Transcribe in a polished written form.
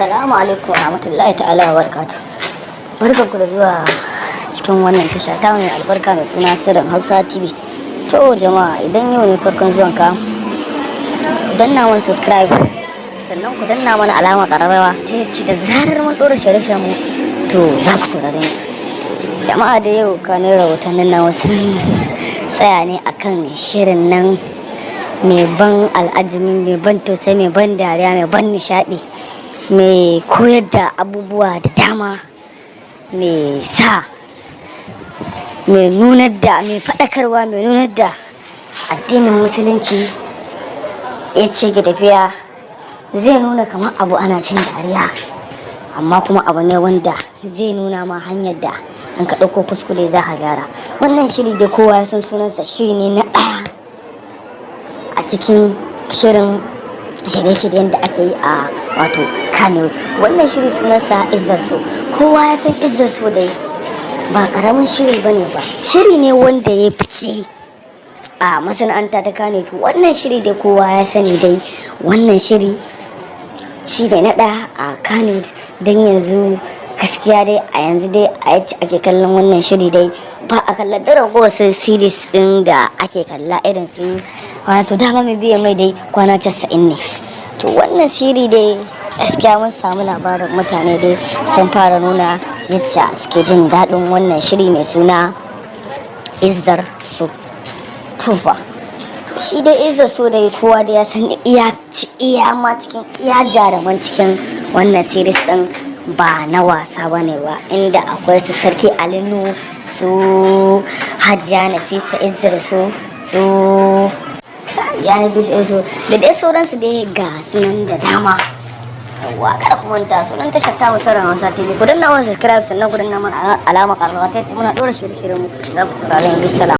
Assalamu alaikum warahmatullahi ta'ala wa barakatuh. Barkanku da zuwa cikin wannan tasha ta mai albarka mai suna Sirrin Hausa TV. To jama'a, idan yau ne farkon zuwan ka, danna mana subscribe, sannan ku danna mana alama kararrawa ta yadda da zarar mun ɗora shirye mu, to za ku saurare mu. Jama'a, da yau kanin rahotannin na wasu tsaya ne akan shirin nan mai ban al'ajabi, mai ban tausayi, mai ban dariya, mai ban nishaɗi, mai koyar da abubuwa da dama, mai sa mai nunar da mai faɗakarwa, mai nunar da addinin Musulunci ya ce ga tafiya. Zai nuna kamar abu ana cin dariya, amma kuma abu ne wanda zai nuna ma hanyar da in ka ɗauko kuskure za ka gyara. Wannan shiri da kowa ya san sunansa, shiri ne na ɗaya a cikin shirin shirye-shiryen da ake yi a wato Kano. Wannan shiri sunansa Izzar So. Kowa ya san Izzar So dai ba karamin shiri bane ba, shiri ne wanda ya fice a masana'anta ta Kano. Wannan shiri dai kowa ya sani dai, wannan shiri shi ne na ɗaya a Kano. Don yanzu gaskiya dai, a yanzu dai, a yacce ake kallon wannan shiri dai, ba a kalla da ragowar su series din da ake kalla irin su wato dama mai biya mai dai kwana 90 ne. To wannan shiri dai gaskiya mun samu labarin mutane dai sun fara nuna yacce suke jin daɗin wannan shiri mai suna Izzar So. To fa, to shi dai Izzar So dai kowa da ya san iya iya ma cikin iya jaruman cikin wannan series din ba na wasa ba ne ba, inda akwai su Sarki Alinu, su Hajiya Nafisa Izzar su, su Sadiya Nafisa su, da dai sauransu dai, ga sunan da dama. Yawwa, kada ku manta, sunan tashar ta Sirrin Hausa TV. Ku danna mana subscribe, sannan ku danna mana alama karrawa ta ce muna ɗora shirye-shiryen mu za ku saurare mu. Bisalam.